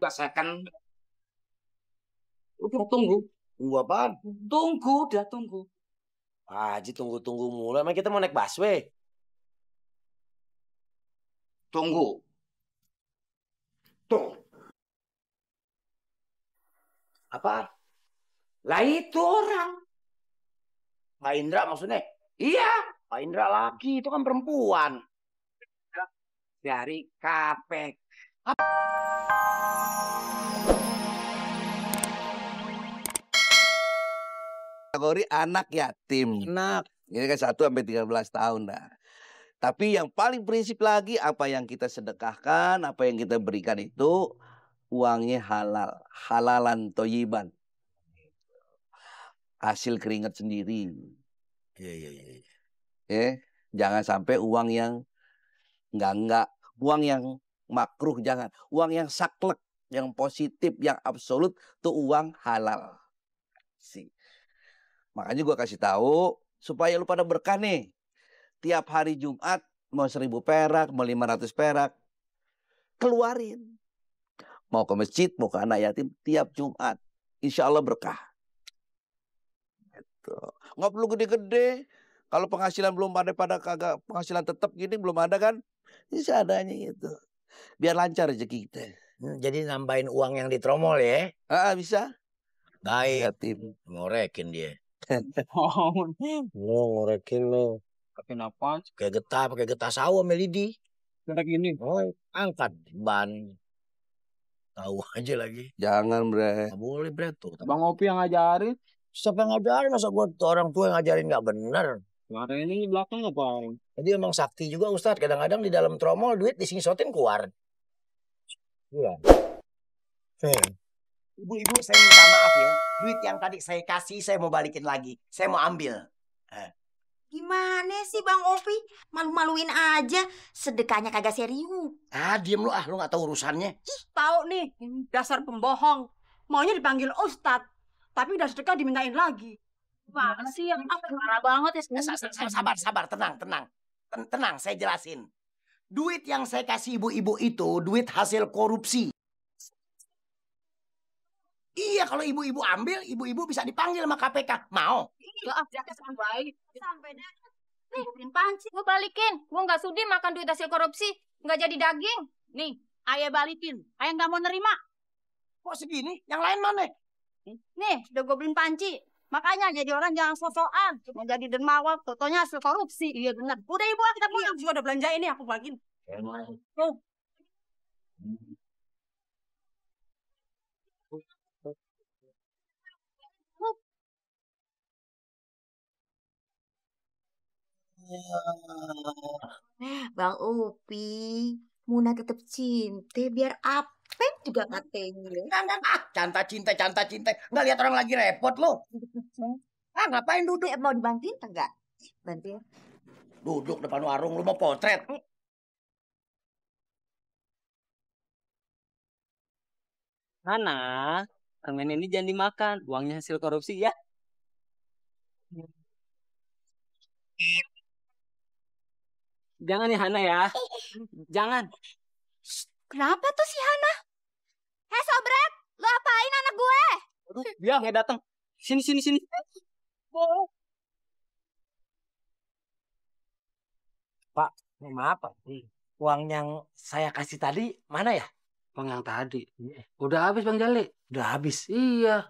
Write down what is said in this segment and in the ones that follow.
juga second. Udah tunggu. Tunggu apaan? Tunggu, udah tunggu. Pak Haji tunggu-tunggu mulu. Emang kita mau naik busway? Tunggu. Tuh. Apa? Lah itu orang. Pak Indra maksudnya? Iya. Pak Indra laki, itu kan perempuan. Dari KPK. Kategori anak yatim. Anak. Ini kan 1 sampai 13 tahun dah. Tapi yang paling prinsip lagi, apa yang kita sedekahkan, apa yang kita berikan itu uangnya halal, halalan toyiban. Hasil keringat sendiri. Iya. Jangan sampai uang yang enggak, uang yang makruh jangan, uang yang saklek, yang positif, yang absolut itu uang halal. Makanya gua kasih tahu supaya lu pada berkah nih. Tiap hari Jumat mau 1.000 perak, mau 500 perak, keluarin. Mau ke masjid, mau ke anak yatim tiap Jumat. Insya Allah berkah. Gitu. Nggak perlu gede-gede. Kalau penghasilan belum ada pada kagak penghasilan tetap gini belum ada kan? Bisa adanya gitu. Biar lancar rezeki kita. Jadi nambahin uang yang ditromol ya? Bisa. Baik. Yatim. Ngorekin dia. Ngorekin lo. Kenapa? Pakai getah sawah Melidi. Kayak gini. Oh, angkat ban. Tahu aja lagi. Jangan, bre. Nggak boleh, bre tuh. Bang Opi yang ngajarin. Siapa yang ngajarin? Masa gua orang tua yang ngajarin nggak bener? Kemarin ini di belakang ngapain? Jadi emang sakti juga Ustadz. Kadang-kadang di dalam tromol duit disingsotin keluar. Iya. Ibu-ibu saya minta maaf ya. Duit yang tadi saya kasih saya mau balikin lagi. Saya mau ambil. Gimana sih Bang Opi? Malu-maluin aja. Sedekahnya kagak serius. Diem lu lu nggak tahu urusannya. Tahu nih, dasar pembohong. Maunya dipanggil Ustadz, tapi udah sedekah dimintain lagi. Mana sih yang parah banget ya? Sabar, tenang, saya jelasin. Duit yang saya kasih ibu-ibu itu duit hasil korupsi. Iya, kalau ibu-ibu ambil, ibu-ibu bisa dipanggil sama KPK. Mau? Sampai dah. Nih, beliin panci. Gue balikin. Gue nggak sudi makan duit hasil korupsi. Nggak jadi daging. Nih, ayah balikin. Ayah nggak mau nerima. Kok segini? Yang lain mana? Nih, udah gue beliin panci. Makanya jadi orang jangan sok-sokan. Mau jadi dermawan, totonya hasil korupsi. Iya benar. Udah ibu, kita pulang. Juga udah belanja ini, aku bagiin. Tuh. Bang Upi, Muna tetap cinta biar apa juga katanya. Canta cinta. Nggak lihat orang lagi repot lo. Ngapain duduk? Mau dibantuin enggak? Bantuin. Duduk depan warung lu mau potret. Hana, permen ini jangan dimakan. Uangnya hasil korupsi ya. Jangan ya Hana ya. Jangan. Kenapa tuh si Hana? Sobret, lu apain anak gue? Aduh, dia nggak datang. Sini. Pak, maaf Pak. Uang yang saya kasih tadi mana ya? Uang yang tadi. Udah habis Bang Jali. Udah habis. Iya.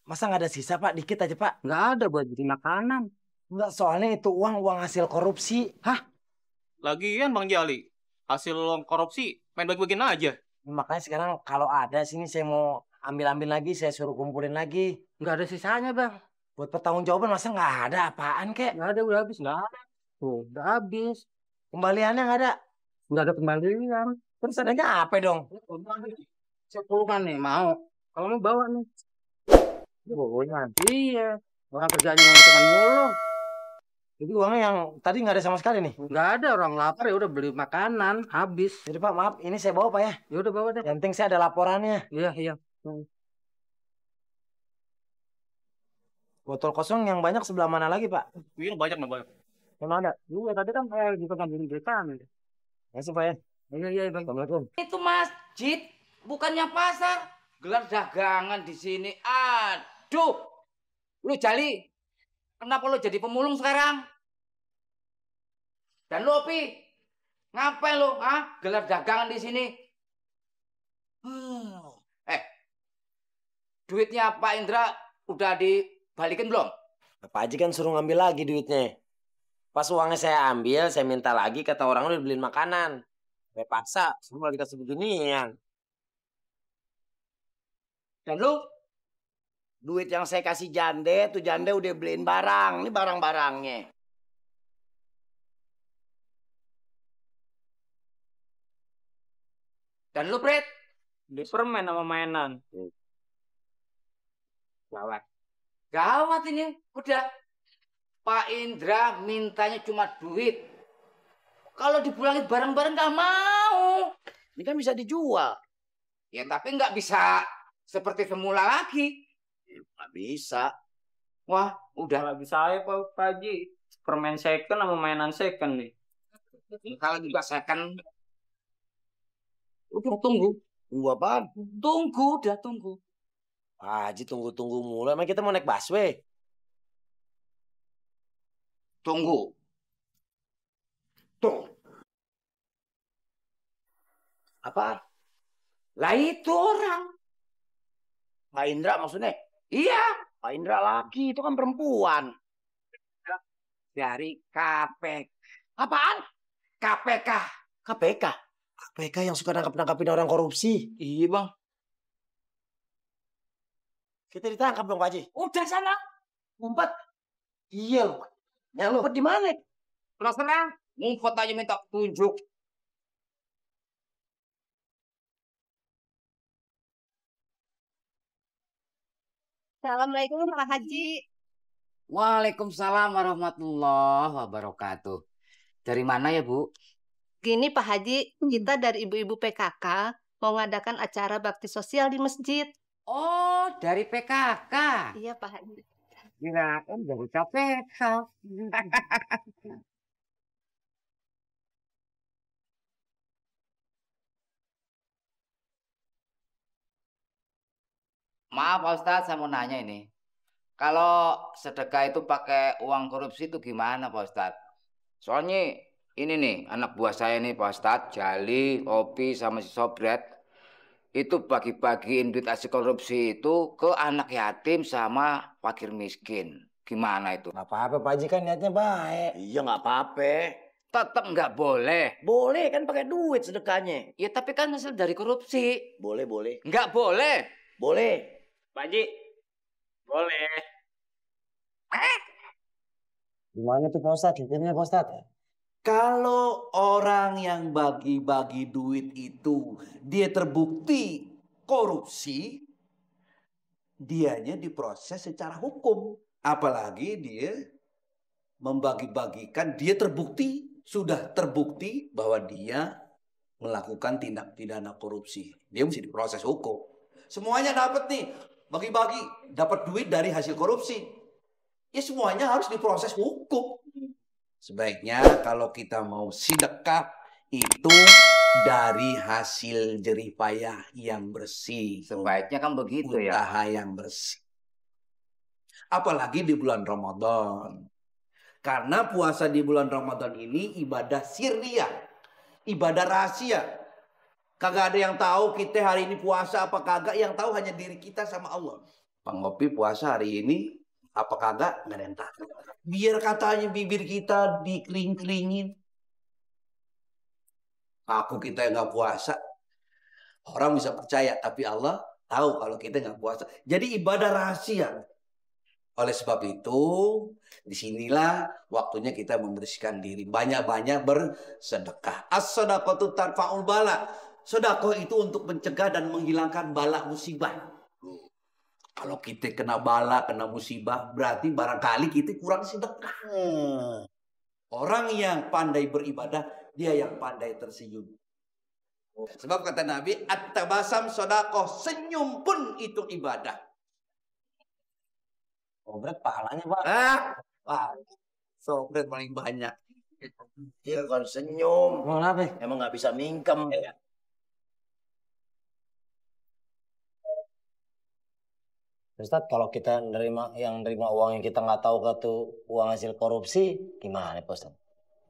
Masa nggak ada sisa Pak? Dikit aja Pak. Nggak ada buat beli makanan. Enggak, soalnya itu uang hasil korupsi. Lagian Bang Jali, hasil uang korupsi main bagi-bagiin aja. Makanya sekarang kalau ada sini saya mau ambil lagi, saya suruh kumpulin lagi. Nggak ada sisanya Bang. Buat pertanggungjawaban masa nggak ada apaan kek? Nggak ada, udah habis. Nggak ada. Tuh, udah habis. Kembaliannya nggak ada. Nggak ada kembalian. Terus adanya apa dong? Saya puluhan nih, mau. Kalau mau bawa nih. Pokoknya. Iya. Orang kerjanya teman mulu. Jadi uangnya yang tadi nggak ada sama sekali nih? Nggak ada, orang lapar ya udah beli makanan, habis. Jadi Pak, maaf, ini saya bawa Pak ya. Ya udah bawa deh. Yang penting saya ada laporannya. Iya. Botol kosong yang banyak sebelah mana lagi Pak? Iya banyak. Yang mana? Iya, tadi kan kita ngambilin berita nih. Makasih Pak ya. Iya, Bang. Assalamualaikum. Itu masjid Bukannya pasar, gelar dagangan di sini. Aduh, lu Jali, kenapa lu jadi pemulung sekarang? Dan lu Opi, ngapain lu? Gelar dagangan di sini? Duitnya Pak Indra udah dibalikin belum? Pak Haji kan suruh ngambil lagi duitnya. Pas uangnya saya ambil, saya minta lagi, kata orang udah beliin makanan. Saya paksa, semua dikasih beginian. Dan lu? Duit yang saya kasih jande, tuh jande udah beliin barang. Ini barang-barangnya. Dan lu, Pret? Beli permen sama mainan. Gawat. Gawat ini. Udah. Pak Indra mintanya cuma duit. Kalau dipulangin barang-barang nggak mau. Ini kan bisa dijual. Ya tapi nggak bisa seperti semula lagi. Nggak bisa. Wah, udah. Kalau bisa aja Pak Haji. Permen second sama mainan second nih. Kalau juga second. Udah tunggu. Tunggu apaan? Tunggu, udah tunggu. Pak Haji tunggu-tunggu mulu. Emang kita mau naik busway? Tunggu. Tuh. Apaan? Lah itu orang. Pak Indra maksudnya? Iya. Pak Indra laki, itu kan perempuan. Dari KPK. Apaan? KPK. KPK? KPK yang suka nangkap-nangkapin orang korupsi. Iya bang. Kita ditangkap dong Pak Haji. Udah sana. Ngumpet? Iya loh. Ya lu di mana? Sana. Ngumpet aja minta tunjuk. Assalamualaikum Pak Haji. Waalaikumsalam warahmatullahi wabarakatuh. Dari mana ya Bu? Gini Pak Haji, kita dari ibu-ibu PKK mau ngadakan acara bakti sosial di masjid. Oh, dari PKK. Iya Pak Haji. Kirain dari KPK. Maaf Pak Ustadz, saya mau nanya ini. Kalau sedekah itu pakai uang korupsi itu gimana Pak Ustadz? Soalnya ini nih, anak buah saya nih Pak Ustadz, Jali, Opi, sama si Sobret. Itu bagi-bagiin duit hasil korupsi itu ke anak yatim sama fakir miskin. Gimana itu? Gak apa-apa Pak Haji kan niatnya baik. Iya nggak apa-apa. Tetap nggak boleh. Boleh kan pakai duit sedekahnya. Ya tapi kan hasil dari korupsi. Boleh, boleh. Nggak boleh. Boleh. Pak Haji. Boleh. Gimana tuh Pak Ustadz? Lihatnya Pak Ustadz. Kalau orang yang bagi-bagi duit itu dia terbukti korupsi, dianya diproses secara hukum. Apalagi dia membagi-bagikan, dia sudah terbukti bahwa dia melakukan tindak pidana korupsi. Dia mesti diproses hukum. Semuanya dapat nih, bagi-bagi, dapat duit dari hasil korupsi. Ya semuanya harus diproses hukum. Sebaiknya kalau kita mau sedekah itu dari hasil jeripayah yang bersih. Sebaiknya kan begitu ya. Usaha yang bersih. Apalagi di bulan Ramadan. Karena puasa di bulan Ramadan ini ibadah sirriyah. Ibadah rahasia. Kagak ada yang tahu kita hari ini puasa apa kagak. Yang tahu hanya diri kita sama Allah. Bang Opi puasa hari ini apa kagak, nggak ada yang tahu. Biar katanya bibir kita dikering-keringin. Aku kita yang nggak puasa. Orang bisa percaya, tapi Allah tahu kalau kita nggak puasa. Jadi ibadah rahasia. Oleh sebab itu, disinilah waktunya kita membersihkan diri. Banyak-banyak bersedekah. As-sadaqatu tarfa'ul bala. Sedekah itu untuk mencegah dan menghilangkan bala musibah. Kalau kita kena bala, kena musibah, berarti barangkali kita kurang sedekah. Orang yang pandai beribadah, dia yang pandai tersenyum. Sebab kata Nabi, at-tabasam sedekah, senyum pun itu ibadah. Sobret pahalanya Pak. Wah, sobret paling banyak. Dia kan senyum. Mau apa? Emang nggak bisa mingkem. Ustadz, kalau kita nerima uang yang kita nggak tahu itu uang hasil korupsi, gimana Pak Ustadz?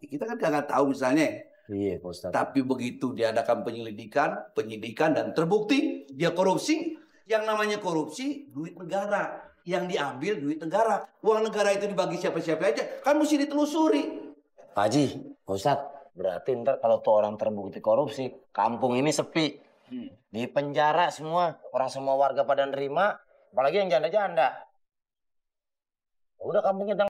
Kita kan nggak tahu misalnya. Iya Pak Ustadz. Tapi begitu diadakan penyidikan dan terbukti dia korupsi, yang namanya korupsi duit negara. Yang diambil duit negara. Uang negara itu dibagi siapa-siapa aja, kan mesti ditelusuri. Pak Haji, Pak Ustadz, berarti ntar kalau tuh orang terbukti korupsi, kampung ini sepi. Di penjara semua, orang semua warga pada nerima, apalagi yang janda-janda. Udah kampungnya